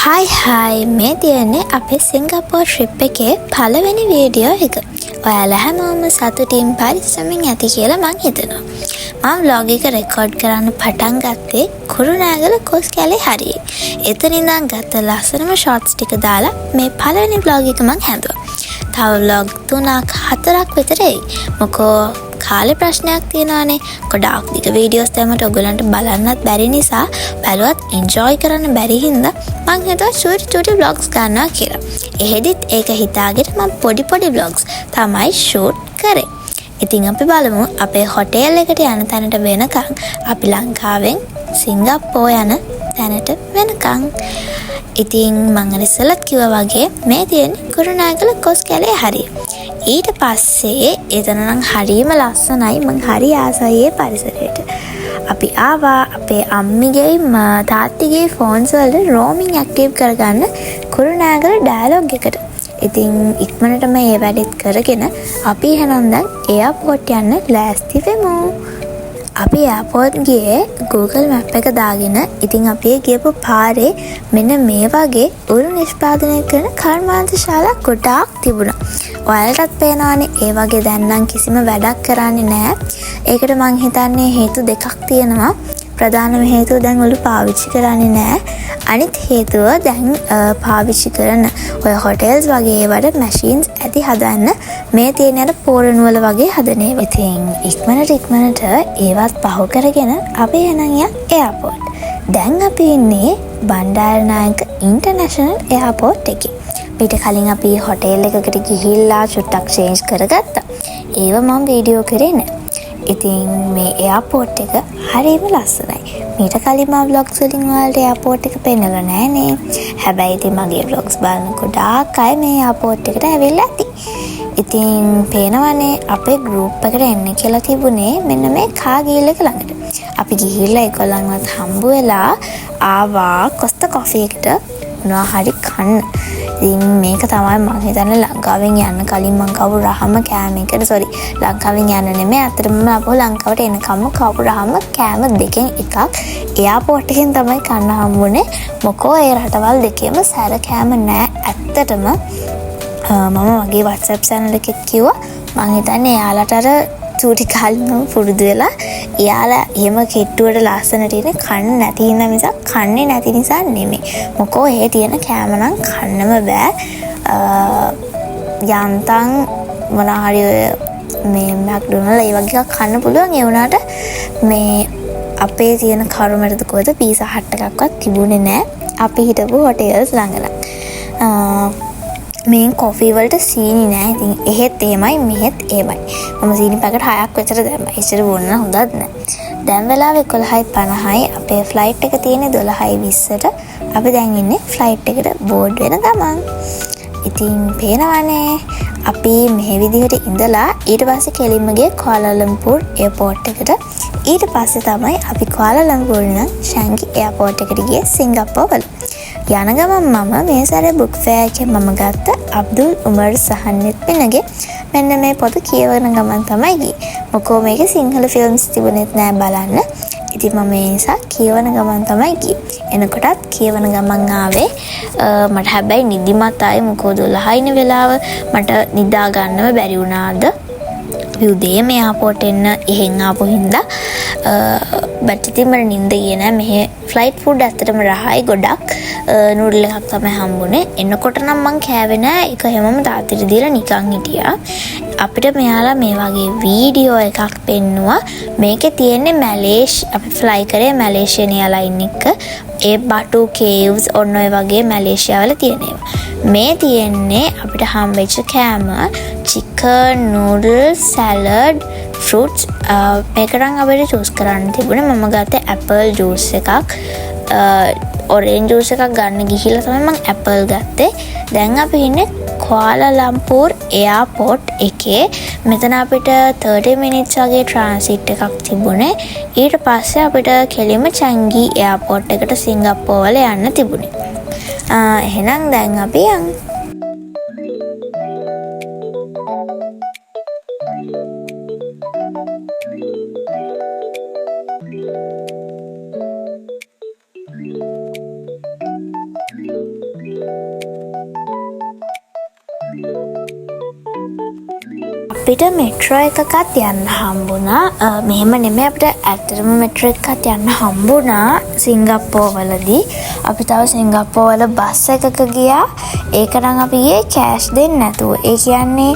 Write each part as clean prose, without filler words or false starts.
Hi hi, මේ තියෙන්නේ අපේ සිංගප්පූර් ට්‍රිප් එකේ පළවෙනි වීඩියෝ එක. ඔයාලා හැමෝම සතුටින් පරිස්සමින් ඇති කියලා මං හිතනවා. මං ව්ලොග් එක රෙකෝඩ් කරන්න පටන් ගත්තේ කුරුණෑගල කොස් කැලේ හරියේ. එතන ඉඳන් ගත්ත ලස්සනම ෂොට්ස් ටික දාලා මේ පළවෙනි ව්ලොග් එක මං හැදුවා. තව ව්ලොග් 3ක් 4ක් විතර එයි. මොකෝ කාලේ ප්‍රශ්නයක් තියෙනවානේ. ගොඩාක් දිග වීඩියෝස් දැම්මට ඔයගොල්ලන්ට බලන්නත් බැරි නිසා, බැලුවත් එන්ජොයි කරන්න බැරි හින්දා මං හිතුවා චූටි චූටි ව්ලොග්ස් ගන්නවා කියලා. එහෙදිත් ඒක හිතාගෙන මං පොඩි පොඩි ව්ලොග්ස් තමයි ෂූට් කරේ. ඉතින් අපි බලමු අපේ හොටෙල් එකට යන තැනට වෙනකන්, අපි ලංකාවෙන් සිංගප්පූර් යන තැනට වෙනකන්. ඉතින් මං අර ඉස්සෙල්ලත් කිව්වා වගේ මේ තියෙන්නේ කුරුණෑගල කොස් කැලේ හරිය. ඊට පස්සේ එතන නම් හරිම ලස්සනයි, මං හරි ආසයි ඒ පරිසරයට. අපි ආවා අපේ අම්මිගේ තාත්තිගේ ෆෝන්ස් වලට රෝමින් ඇක්ටිව් කරගන්න කුරුණෑගල ඩයලොග් එකට. ඉතින් ඉක්මනටම ඒ වැඩෙත් කරගෙන අපි එහෙනම් දැන් එයාපෝට් යන්න ලෑස්ති වෙමු. අපි එයාපෝට් ගියේ Google Map එක දාගෙන. ඉතින් අපි ගියපු පාරේ මෙන්න මේ වගේ උළු නිෂ්පාදනය කරන කර්මාන්ත ශාලා ගොඩාක් තිබුණා. ඔයාලටත් පේනවානේ ඒ වගේ දැන් නම් කිසිම වැඩක් කරන්නේ නෑ. ඒකට මං හිතන්නේ හේතු දෙකක් තියෙනවා. ප්‍රධානම හේතුව දැන් උළු පාවිච්චි කරන්නේ නෑ. අනිත් හේතුව දැන් පාවිච්චි කරන ඔය හොටෙල්ස් වගේ ඒවට මැෂින්ස් ඇති හදන්න මේ තියෙන අර පෝරණු වල වගේ හදන ඒවා. ඉතින් ඉක්මනට ඉක්මනට ඒවත් පහු කරගෙන අපි එහෙනම් යන් එයාපෝට්. දැන් අපි ඉන්නේ බණ්ඩාරනායක ඉන්ටර්නැෂනල් එයාපෝට් එකේ. ඊට කලින් අපි හොටෙල් එකකට ගිහිල්ලා චුට්ටක් චේන්ජ් කරගත්තා. ඒව මම වීඩියෝ කරේ නෑ. ඉතින් මේ එයාපෝට් එක හරිම ලස්සනයි. මීට කලින් මම ව්ලොග්ස් වලින් ඔයාලට එයාපෝට් එක පෙන්නලා නෑනේ. හැබැයි ඉතින් මගේ ව්ලොග්ස් බලන ගොඩාක් අය මේ එයාපෝට් එකට ඇවිල්ලා ඇති. ඉතින් පේනවනේ අපේ ගෲප් එකට එන්න කියලා තිබුණේ මෙන්න මේ කාගිල් එක ළඟට. අපි ගිහිල්ලා ඒගොල්ලන්වත් හම්බ වෙලා ආවා කොස්ත කොෆි එකට මොනවා හරි කන්න. ඉතින් මේක තමයි මං හිතන්නේ ලංකාවෙන් යන්න කලින් මං කවු රහම කෑම එකට, සෝරි, ලංකාවෙන් යන්න නෙමෙයි, ඇත්තටම මම ආපහු ලංකාවට එනකම්ම කවු රහම කෑම දෙකෙන් එකක් එයාපෝට් එකෙන් තමයි කන්න හම්බුනේ. මොකෝ ඒ රටවල් දෙකේම සැර කෑම නෑ ඇත්තටම. මම මගේ WhatsApp channel එකේ කිව්වා මං හිතන්නේ එයාලට අර චූටි කාලේ පුරුදු වෙලා එයාලා එහෙම කෙට්ටුවට ලස්සනට ඉන්නේ කන්න නැති හින්දා මිසක් කන්නේ නැති නිසා නෙමෙයි. මොකෝ එහෙ තියෙන කෑම නම් කන්නම බෑ. යන්තම් මොනවා හරි ඔය මේ මැක්ඩොනල්ඩ් ඒ වගේ එකක් කන්න පුළුවන්. ඒ වුණාට මේ අපේ තියෙන කරුමටද කොහෙද පීසා හට් එකක්වත් තිබුණේ නෑ අපි හිටපු හොටෙල්ස් ළඟ නම්. මේ කොෆි වලට සීනි නෑ. ඉතින් එහෙත් එහෙමයි මෙහෙත් එහෙමයි. මම සීනි පැකට් 6ක් විතර දැම්මා. එච්චර බොන්න හොඳත් නෑ. දැන් වෙලාව 11:50යි. අපේ ෆ්ලයිට් එක තියෙන්නේ 12:20ට. අපි දැන් ඉන්නේ ෆ්ලයිට් එකට බෝඩ් වෙන ගමන්. ඉතින් පේනවනේ අපි මෙහෙ විදිහට ඉඳලා ඊට පස්සේ කෙලින්ම ගියේ කුආලාලම්පූර් එයාපෝට් එකට. ඊට පස්සේ තමයි අපි කුආලාලම්පූර් ඉඳන් ෂැංගි එයාපෝට් එකට ගියේ සිංගප්පූර් වල. යන ගමන් මම මේ සැරේ බුක් ෆෙයාර් එකෙන් මම ගත්ත අබ්දුල් උමර් සහන් එත්පිනගේ මෙන්න මේ පොත කියවන ගමන් තමයි ගියේ. මොකෝ මේකේ සිංහල ෆිල්ම්ස් තිබුණෙත් නෑ බලන්න. ඉතින් මම ඒ නිසා කියවන ගමන් තමයි ගියේ. එනකොටත් කියවන ගමන් ආවේ. මට හැබැයි නිදිමත ආයේ. මොකෝ 12 වෙලාව මට නිදා ගන්නම බැරි වුණාද. අපි උදේම එයාපෝට් එන්න එහෙන් ආපු හින්දා. බට් ඉතින් මට නින්ද ගියේ නෑ. මෙහෙ ෆ්ලයිට් ෆුඩ් ඇත්තටම රහයි ගොඩක්. නූඩල් එකක් තමයි හම්බුනේ. එනකොට නම් මං කෑවේ නෑ. ඒක හැමෝම තාත්තට දීලා නිකන් හිටියා. අපිට මෙයාලා මේ වගේ වීඩියෝ එකක් පෙන්නුවා. මේකේ තියෙන්නේ අපි ෆ්ලයි කරේ මැලේසියන් එයාලයින් එක. ඒ බටු කේව්ස් ඔන්න ඔය වගේ මැලේසියාවල තියෙන ඒවා. මේ තියෙන්නේ අපිට හම්බෙච්ච කෑම, චිකන් නූඩල්ස්, සැලඩ්, ෆෘට්ස්. මේක නම් අපිට චූස් කරන්න තිබුණේ. මම ගත්තේ ඇපල් ජූස් එකක්. ඔරෙන්ජ් ජූස් එකක් ගන්න ගිහිල්ලා තමයි මං ඇපල් ගත්තේ. දැන් අපි ඉන්නේ කුආලාලම්පූර් එයාපෝට් එකේ. මෙතන අපිට 30 minutes වගේ ට්‍රාන්සිට් එකක් තිබුණේ. ඊට පස්සේ අපිට කෙලින්ම චැංගි එයාපෝට් එකට සිංගප්පූර් වල යන්න තිබුණේ. එහෙනම් දැන් අපි යන්. අපිට මෙට්‍රෝ එකකත් යන්න හම්බුණා. මෙහෙම නෙමෙයි, අපිට ඇත්තටම මෙට්‍රෝ එකකත් යන්න හම්බුණා සිංගප්පූර් වලදී. අපි තව සිංගප්පූර් වල බස් එකක ගියා. ඒක නම් අපි ගියේ කෑෂ් දෙන්නේ නැතුව. ඒ කියන්නේ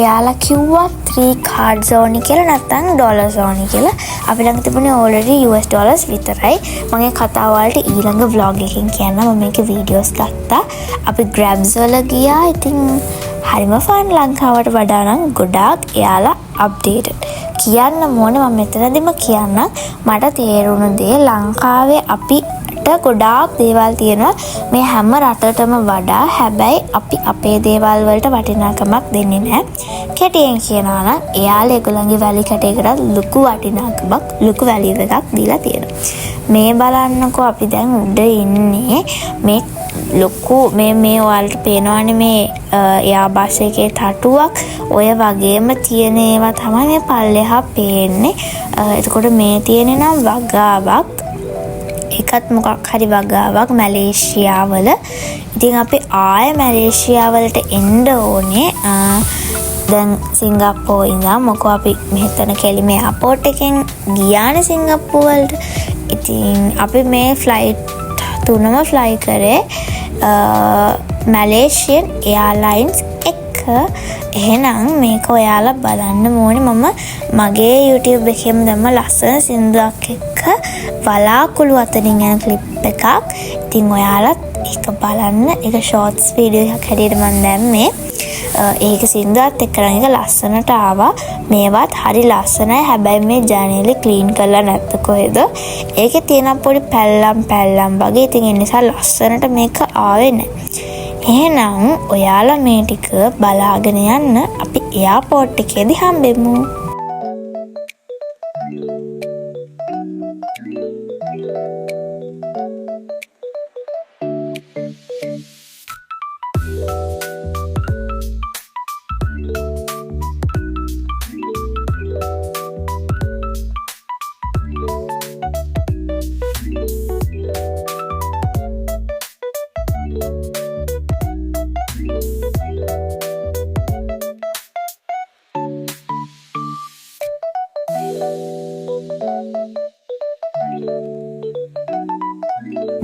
එයාලා කිව්වා 3 කාඩ්ස් ඕනි කියලා, නැත්නම් ඩොලර්ස් ඕනි කියලා. අපි ළඟ තිබුණේ ඕල්රෙඩි US dollars විතරයි. මම ඒ කතාව ඔයාලට ඊළඟ ව්ලොග් එකකින් කියන්නම්. මම මේකේ වීඩියෝස් ගත්තා. අපි ග්‍රැබ්ස් වල ගියා. ඉතින් හරිම ෆන්. ලංකාවට වඩා නම් ගොඩාක් එයාලා අප්ඩේටඩ්. කියන්න ඕනේ, මම මෙතනදිම කියන්නම්, මට තේරුණු දේ, ලංකාවේ අපිට ගොඩාක් දේවල් තියෙනවා මේ හැම රටටම වඩා. හැබැයි අපි අපේ දේවල් වලට වටිනාකමක් දෙන්නේ නැහැ. කෙටියෙන් කියනවා නම් එයාලා ඒගොල්ලන්ගේ වැලි කැටයකටත් ලොකු වටිනාකමක්, ලොකු වැලියු එකක් දීලා තියෙනවා. මේ බලන්නකෝ, අපි දැන් උඩ ඉන්නේ. මේ ලොකු මේ මේ ඔයාලට පේනවනේ මේ එයා බස් එකේ තටුවක්. ඔය වගේම තියෙන ඒවා තමයි මේ පල්ලෙහා පේන්නේ. එතකොට මේ තියෙන්නේ නම් වගාවක්. ඒකත් මොකක් හරි වගාවක් මැලේසියාවල. ඉතින් අපි ආය මැලේසියාවලට එන්න ඕනේ දැන් සිංගප්පූර් ඉඳන්. මොකෝ අපි මෙතන කෙලිම එයාපෝට් එකෙන් ගියානේ සිංගප්පූර් වලට. ඉතින් අපි මේ ෆ්ලයිට් තුනම ෆ්ලයි කරේ මැලේසියන් එයාලයින්ස් එක්ක. එහෙනම් මේක ඔයාලා බලන්න ඕනේ. මම මගේ YouTube එකේම දැම්ම ලස්සන සින්දුවක් එක්ක වලාකුළු අතරින් යන ක්ලිප් එකක්. ඉතින් ඔයාලත් ඒක බලන්න. ඒක ෂෝට්ස් වීඩියෝ එකක් හැටියට මම දැම්මේ. ඒක සින්දුවත් එක්ක නම් ඒක ලස්සනට ආවා. මේවත් හරි ලස්සනයි. හැබැයි මේ ජනේලෙ ක්ලීන් කරලා නැත්ද කොහෙද? ඒකේ තියෙන පොඩි පැල්ලම් පැල්ලම් වගේ. ඉතින් ඒ නිසා ලස්සනට මේක ආවේ නෑ. එහෙනම් ඔයාලා මේ ටික බලාගෙන යන්න, අපි එයාපෝට් එකේදී හම්බෙමු.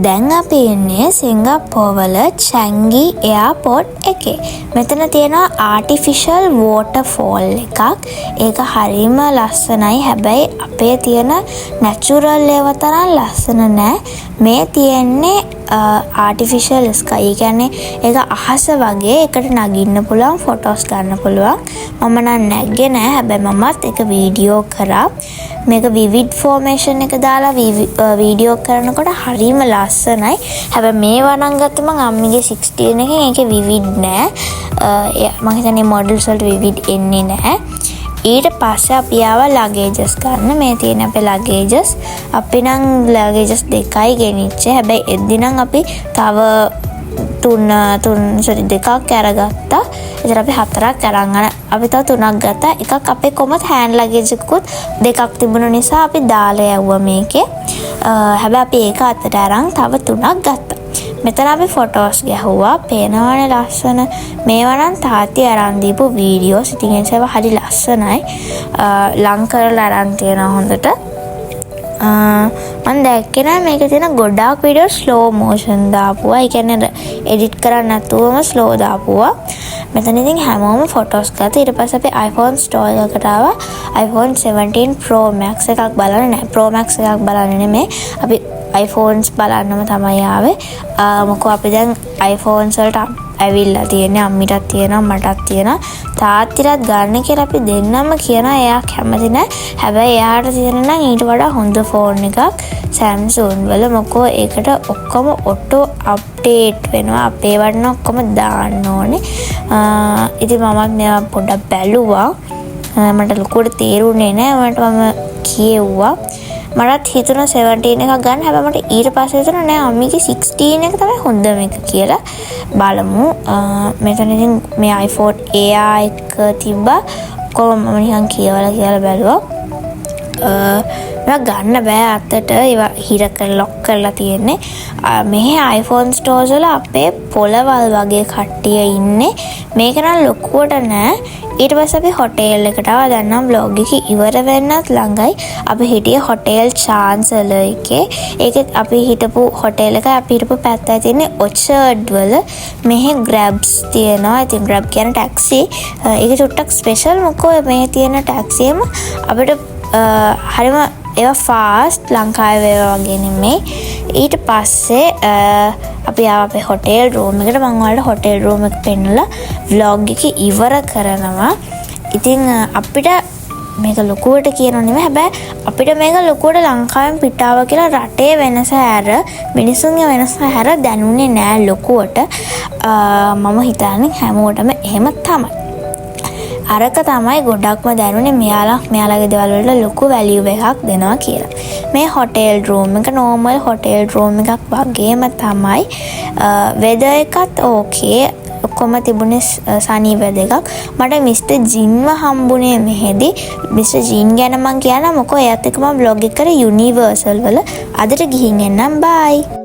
දැන් අපි ඉන්නේ සිංගප්පූර්වල චැංගි එයාපෝට් එකේ. මෙතන තියෙනවා ආටිෆිෂල් වෝටර්ෆෝල් එකක්. ඒක හරිම ලස්සනයි. හැබැයි අපේ තියෙන නැචරල් ඒවා තරම් ලස්සන නෑ. මේ තියෙන්නේ ආටිෆිෂල් ස්කයි. ඒ කියන්නේ ඒක අහස වගේ. ඒකට නගින්න පුළුවන්, ෆොටෝස් ගන්න පුළුවන්. මම නම් නැග්ගේ නෑ. හැබැයි මමත් ඒක වීඩියෝ කරා. මේක විවිඩ් ෆෝමේෂන් එක දාලා වීඩියෝ කරනකොට හරිම ලස්සනයි. හැබැයි මේවා නම් ගත්තේ මං අම්මිගේ 16 එකෙන්. ඒකේ විවිඩ් නෑ. මං හිතන්නේ මොඩල්ස් වලට විවිඩ් එන්නේ නෑ. ඊට පස්සේ අපි ආවා ලගේජස් ගන්න. මේ තියෙන අපේ ලගේජස්. අපි නම් ලගේජස් දෙකයි ගෙනිච්චේ. හැබැයි එද්දි නම් අපි තව තුන, තුන්, සෝරි, දෙකක් අරගත්තා. එතන අපි හතරක් අරන් අන අපි තව තුනක් ගත්තා. එකක් අපේ කොහොමත් හෑන්ඩ් ලගේජ් එකකුත් දෙකක් තිබුණ නිසා අපි දාලා යවුවා මේකේ. හැබැයි අපි ඒක අතට අරන් තව තුනක් ගත්තා. මෙතන අපි ෆොටෝස් ගැහුවා. පේනවනේ ලස්සන. මේවා නම් තාත්ති අරන් දීපු වීඩියෝස්. ඉතින් ඒ නිසා ඒවා හරි ලස්සනයි. ලං කරලා අරන් තියෙනවා හොඳට. මං දැක්කේ නෑ මේකේ තියෙන ගොඩාක් වීඩියෝ ස්ලෝ මෝෂන් දාපුවා. ඒ කියන්නේ එඩිට් කරන්නේ නැතුවම ස්ලෝ දාපුවා. මෙතන ඉතින් හැමෝම ෆොටෝස් ගත්තා. ඊට පස්සේ අපි iPhone store එකකට ආවා. iPhone 17 Pro Max එකක් බලන්න නෑ. Pro Max එකක් බලන්න නෙමෙයි. අපි iPhones බලන්නම තමයි ආවේ. මොකෝ අපි දැන් iPhones වලට ඇවිල්ලා තියෙන්නේ. අම්මිටත් තියෙනවා, මටත් තියෙනවා. තාත්තිටත් ගන්න කියලා අපි දෙන්නම කියනවා. එයා කැමති නෑ. හැබැයි එයාට තියෙන නම් ඊට වඩා හොඳ ෆෝන් එකක් Samsung වල. මොකෝ ඒකට ඔක්කොම ඔටෝ අප්ඩේට් වෙනවා. අපේ වට නම් ඔක්කොම දාන්න ඕනේ. ඉතින් මමත් මේවා පොඩ්ඩක් බැලුවා. මට ලොකුවට තේරුනේ නෑ. මම කියෙව්වා. මටත් හිතුණා 17 එකක් ගන්න. හැබැයි මට ඊට පස්සේ හිතුණා නෑ, අම්මිගේ 16 එක තමයි හොඳම එක කියලා. බලමු. මෙතන ඉතින් මේ iPhone Air එක තිබ්බා. ඔක්කොම මම නිකන් කියවලා කියලා බැලුවා. මේවා ගන්න බෑ අතට. ඒවා හිර කරලා ලොක් කරලා තියෙන්නේ. මෙහි iPhone stores වල අපේ පොළවල් වගේ කට්ටිය ඉන්නේ. මේක නම් ලොකුවට නෑ. ඊට පස්සේ අපි හොටෙල් එකට ආවා. දැන් නම් ව්ලොග් එක ඉවර වෙන්නත් ළඟයි. අපි හිටියේ හොටෙල් චාන්සලර් එකේ. ඒකෙත් අපි හිටපු හොටෙල් එක අපි හිටපු පැත්තයි තියෙන්නේ ඔචර්ඩ් වල. මෙහෙ ග්‍රැබ්ස් තියෙනවා. ඉතින් ග්‍රැබ් කියන්නේ ටැක්සි. ඒක චුට්ටක් ස්පෙෂල්, මොකෝ මෙහෙ තියෙන ටැක්සි එහෙම අපිට හරිම ඒවා ෆාස්ට්, ලංකාවේ ඒවා වගේ නෙමෙයි. ඊට පස්සේ අපි ආවා අපේ හොටෙල් රූම් එකට. මං ඔයාලට හොටෙල් රූම් එක පෙන්නලා ව්ලොග් එක ඉවර කරනවා. ඉතින් අපිට මේක ලොකුවට කියනව නෙමෙයි, හැබැයි අපිට මේක ලොකුවට ලංකාවෙන් පිට ආවා කියලා රටේ වෙනස හැර, මිනිසුන්ගේ වෙනස හැර දැනුනේ නෑ ලොකුවට. මම හිතන්නේ හැමෝටම එහෙම තමයි. අරක තමයි ගොඩක්ම දැනුනේ, මෙයාලා මෙයාලගේ දේවල් වලට ලොකු වැලියු එකක් දෙනවා කියලා. මේ හොටෙල් රූම් එක නෝමල් හොටෙල් රූම් එකක් වගේම තමයි. වෙදර් එකත් ඕකේ. ඔක්කොම තිබුණේ සනී වෙදර් එකක්. මට මිස්ටර් ජින්ව හම්බුනේ මෙහෙදි. මිස්ටර් ජින් ගැන මං කියන්නම්, මොකෝ එයාත් එක්ක මම ව්ලොග් එක කරේ යුනිවර්සල් වල. අදට ගිහින් එන්නම්, බයි.